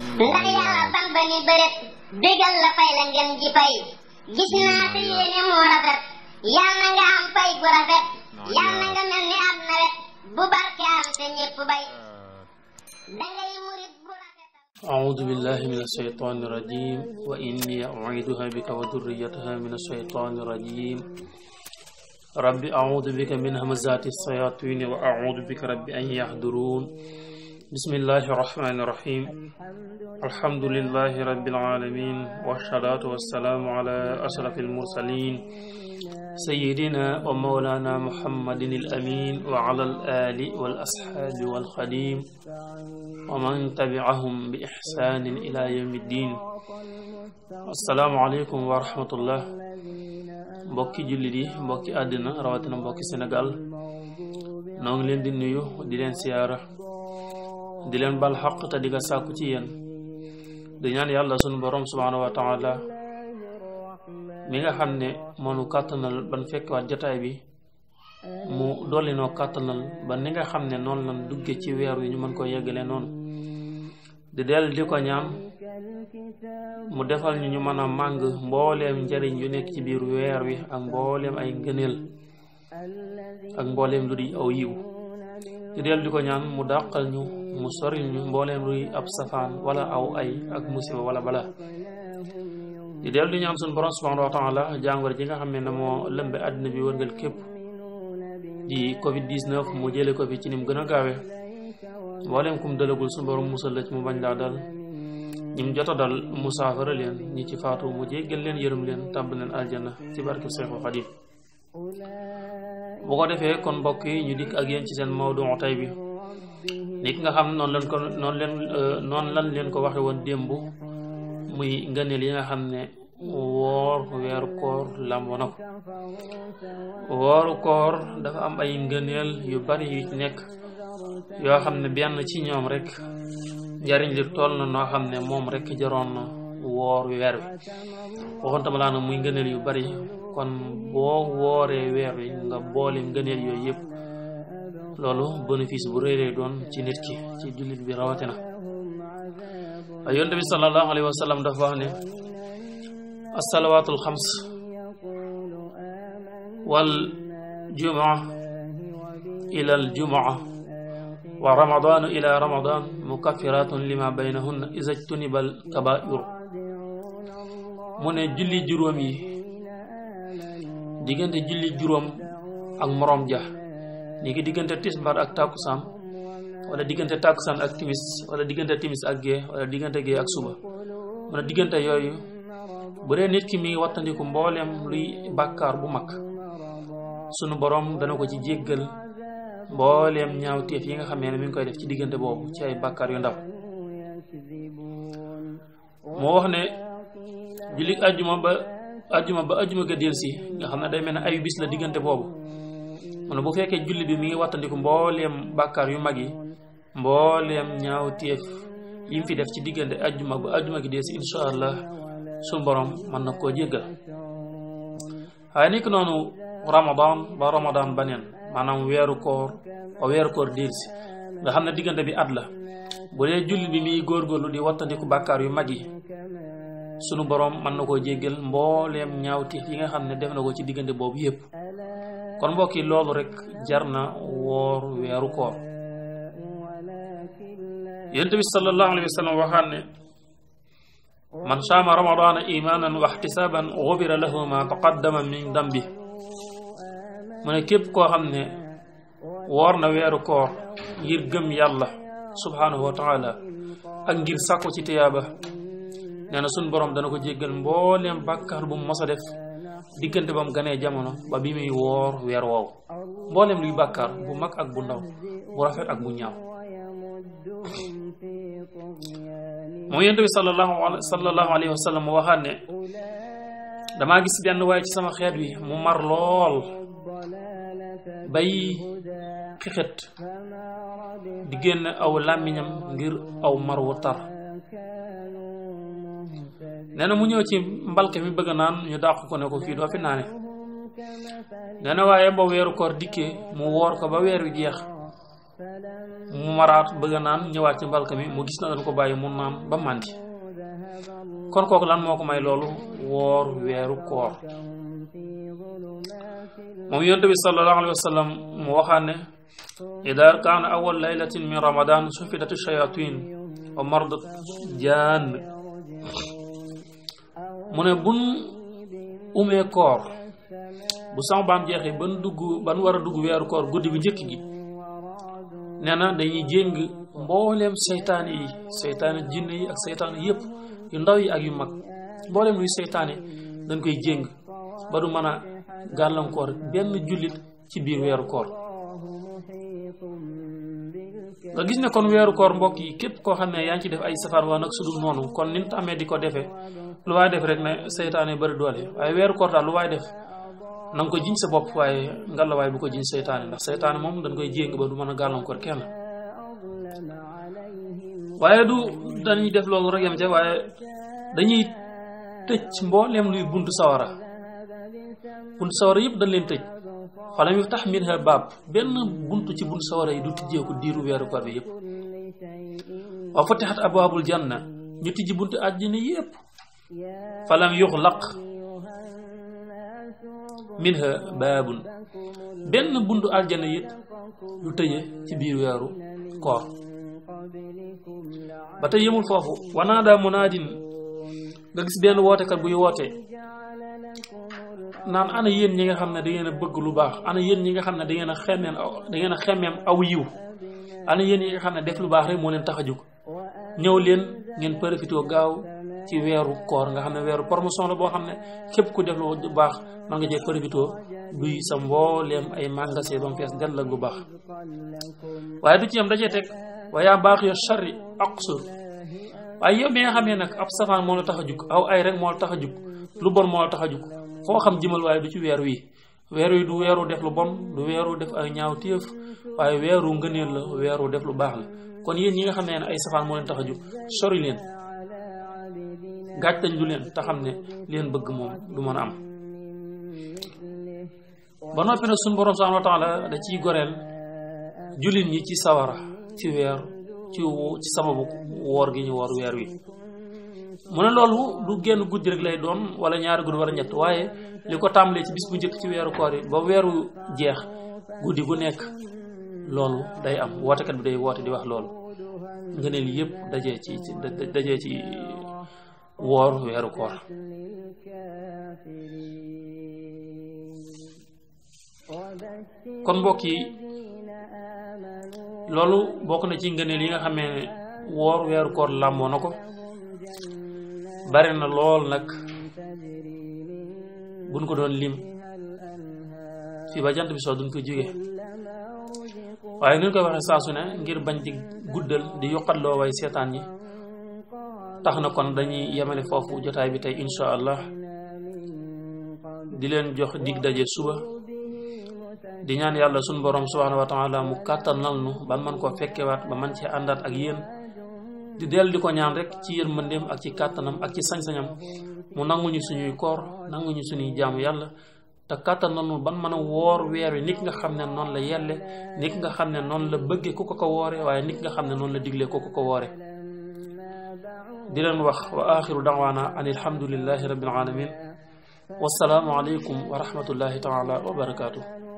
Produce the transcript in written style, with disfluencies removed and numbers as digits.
ndax yàlla bam ba ni bërët bégal la fay la ngeen ji fay gis naa sa yéene moo rafet yàlla na nga am fay gu rafet yàlla na nga mel ni ab nawet bu barke am te ñépp bay dangay murit bu rafet. أعوذ بالله من الشيطان الرجيم وإني أعيذها بك وذريتها من الشيطان الرجيم رب أعوذ بك من همزات الشياطين وأعوذ بك رب أن يحضرون بسم الله الرحمن الرحيم الحمد لله رب العالمين والصلاة والسلام على أشرف المرسلين سيدنا ومولانا محمد الأمين وعلى الآل والأصحاب والخديم ومن تبعهم بإحسان إلى يوم الدين السلام عليكم ورحمة الله mbokki jullit yi mbokki àddina rawatina mbokki Sénégal noo ngi leen di nuyu di leen siyaara di leen bal xaq te di ko sàkku ci yéen di ñaan yàlla sunu borom subhaanahu wa taala mi nga xam ne moonu kàttanal ban fekkwaat jotaay bi mu dolli noo kàttanal ba ni nga xam ne noonu lan dugge ci weer wi ñu mën ko yeggale noonu di dellu di ko ñaan mu defal ñu mën a màng mbooleem njariñ yu nekk ci biir weer wi ak mbooleem ay ngëneel ak mbooleem lu di aw yiw di dellu di ko ñaan mu dàqal ñu mu soril ñu mbooleem luy ab safaan wala aw ay ak musiba wala bala di dellu di ñaan suñu borom subhanahu wa taala jàngoro ji nga xam ne moo lëmbe àddina bi wërngal képp di covid-19 mu jële ko fi ci ni mu gën a gaawe mbooleem kum dalagul suñu borom musal la ci mu bañ laa dal ñi mu jot a dal mu saafara leen ñi ci faatu mu jéggal leen yërëm leen tàbb leen aljanna ci barke Seexul Xadiim bu ko defee kon mbokk yi ñu dikk ak yéen ci seen mawdu tay bi nit nga xam ne noonu lan leen ko waxe woon démb muy ngëneel yi nga xam ne woor weeru koor làmboo na ko wooru koor dafa am ay ngëneel yu bari yu ci nekk yoo xam ne benn ci ñoom rek njariñ li toll na noo xam ne moom rek jaroon na woor weer wi waxoon tama laa na muy ngëneel yu bari kon boo wooree weer wi nga boole ngëneel yooyu yëpp loolu bénéfice bu rëy lay doon ci nit ki ci jullit bi rawatina waaye yonent bi sallallahu alayhi wa sallam dafa wax ne as-salawaatul xams wal jumaa ila al jumaa wa ramadaanu ila ramadaan mukaffiratun lima baynahunna iza jtunibal kabaa'iru mu ne julli juróom yi diggante julli juróom ak moroom ja ni ki diggante tisbaar ak takkusaan wala diggante takkusaan ak timis wala diggante timis ak gee wala diggante gee ak suba mu ne diggante yooyu bu dee nit ki mi ngi wattandiku mbooleem luy bàkkaar bu mag sunu borom dana ko ci jéggal mbooleem ñaawteef yi nga xam ne mi ngi koy def ci diggante boobu ci ay bàkkaar yu ndaw moo wax ne julli ajjuma ba ajjuma ga delsi nga xam ne day mel ne ayu bis la diggante boobu mu ne bu fekkee julli bi mi ngi wattandiku mbooleem bàkkaar yu mag yi mbooleem ñaawteef yi mu fi def ci diggante ajjuma ba ajjuma gi delsi insha allah suñu borom mën na koo jéggal waaye nekk noonu ramadan ba ramadan baneen maanaam weeru koor delsi nga xam ne diggante bi at la bu dee julli bi muy góorgóorlu di wattandiku bàkkaar yu mag yi sunu borom mën na koo jéggal mbooleem ñaawteef yi nga xam ne def na ko ci diggante boobu yépp kon mbokk yi loolu rek jar na woor weeru koor yonent bi sallallahu alayhi wa sallam waxaan ne man saama ramadaana imaanan wa ihtisaaban gufira lahu ma taqaddama min dambi mu ne képp koo xam ne woor na weeru koor ngir gëm yàlla subhaanahu wa taala ak ngir sàkku ci tiyaaba nee na suñ borom dana ko jéggal mbooleem bàkkaar bu mu mos a def diggante ba mu ganee jamono ba bi muy woor weer woowu mbooleem luy bàkkaar bu mag ak bu ndaw bu rafet ak bu ñaaw moom yonent bi sallallahu alayhi wa sallam waxaat ne damaa gis benn waaye ci sama xeet wi mu mar lool bay xixet di génn aw làmmiñam ngir aw mar wu tar nee na mu ñëw ci mbalke mi bëgg naan ñu dàq ko ne ko fii doo fi naane nee na waaye ba weeru koor dikkee mu woor ko ba weer wi jeex mu maraat bëgg naan ñëwaat ci mbalka mi mu gis na dañ ko bàyyi mu naan ba màndi kon kooku lan moo ko may loolu woor weeru koor moom yonent bi sallallahu alayhi wa sallam mu waxaan ne ida kaana awal laylatin min ramadan sufidat shayatin wa mardat jaan mu ne bun umee koor bu sama baam jeexee ban war a dugg weeru koor guddi bu njëkk gi nee na dañuy jéng mbooleem seytaane yi seytaane jinne yi ak seytaane yëpp yu ndaw yi ak yu mag mbooleem luy seytaane dañ koy jéng ba du mën a gàllankoor benn jullit ci biir weeru koor nga gis ne kon weeru koor mbokk yi képp koo xam ne yaa ngi ci def ay safar waa nag sudul noonu kon nit amee di ko defee lu waay def rek ne seytaane bari doole waaye weeru koor daal lu waay def na nga ko jiñ sa bopp waaye ngalawaay bu ko jiñ seytaane ndax seytaane moom dañ koy jéng ba du mën a gàllankoor kenn waaye du dañuy def loolu rek yam ca waaye dañuy tëj mbooleem luy buntu sawara yëpp dañ leen tëj falam yuftax minha baab benn buntu ci buntu sawara yi du tijjeeku diiru weeru koor bi yëpp wa futixat abwaabul janna ñu tijji buntu àjjana yëpp falam yuxlaq minha baabun benn buntu aljana it du tëje ci biir weeru koor ba tey yemul foofu wanaada munaadin nga gis benn wootekat buy woote naan ana yéen ñi nga xam ne da ngeen a bëgg lu baax ana yéen ñi nga xam ne da ngeen a xemmeem aw yiw ana yéen ñi nga xam ne def lu baax rek moo leen tax a jóg ñëw leen ngeen profitoo gaaw ci weeru koor nga xam ne weeru promotion la boo xam ne képp ku def lu baax man nga cee profitoo duy sa mbooleem ay magasin ba mu fees dell ak lu baax waaye du ci yam da cee teg waaye yaa baax yo charri aqsur waaye yow mi nga xam ne nag ab safaan moo la tax a jug aw ay rek moo la tax a jug lu bon moo la tax a jug foo xam jëmal waaye du ci weer wi du weeru def lu bon du weeru def ay ñaaw téef waaye weeru ngëneel la weeru def lu baax la kon yéen ñi nga xam ne ay safaan moo leen tax a jug sori leen gàccañ lu leen te xam ne leen bëgg moom du mën a am ba noppi nag suñu borom subhanahu wa taala da ciy goreel jullit ñi ci sawara ci weer ci sababu woor gi ñu woor weer wi mu ne loolu du génn guddi rek lay doon wala ñaari guddi war a ñett waaye li ko tàmbalee ci bis bu njëkk ci weeru koor yi ba weeru jeex guddi gu nekk loolu day am wootekat bi day woote di wax loolu nga ne lii yëpp dajee ci woor weeru koor kon mbokk yi loolu bokk na ci ngëneel yi nga xamee ne woor weeru koor làmboo na ko bari na lool nag buñ ko doon lim fii ba jant bi soo duñ ko jóge waaye ni ñu koy waxee saa su ne ngir bañ di guddal di yokkatloo way seetaan ñi tax na kon dañuy yemale foofu jotaay bi tey insha allah di leen jox dig daje suba di ñaan yàlla suñu borom subhanahu wa taala mu kàttanal nu ba man koo fekkewaat ba man cee àndaat ak yéen di dellu di ko ñaan rek ci yërmandeem ak ci kàttanam ak ci sañ-sañam mu nanguñu suñuy koor nanguñu suñuy jaamu yàlla te kàttanal nu ban mën a woor weer wi nit nga xam ne noonu la yelle nit nga xam ne noonu la bëggee ku ko woore waaye nit nga xam ne noonu la diglee ku ko woore di leen wax wa axiru da'waana an alhamdulillahi rabbil alamin wassalaamu aleykum wa rahmatullahi taala wa barakaatuh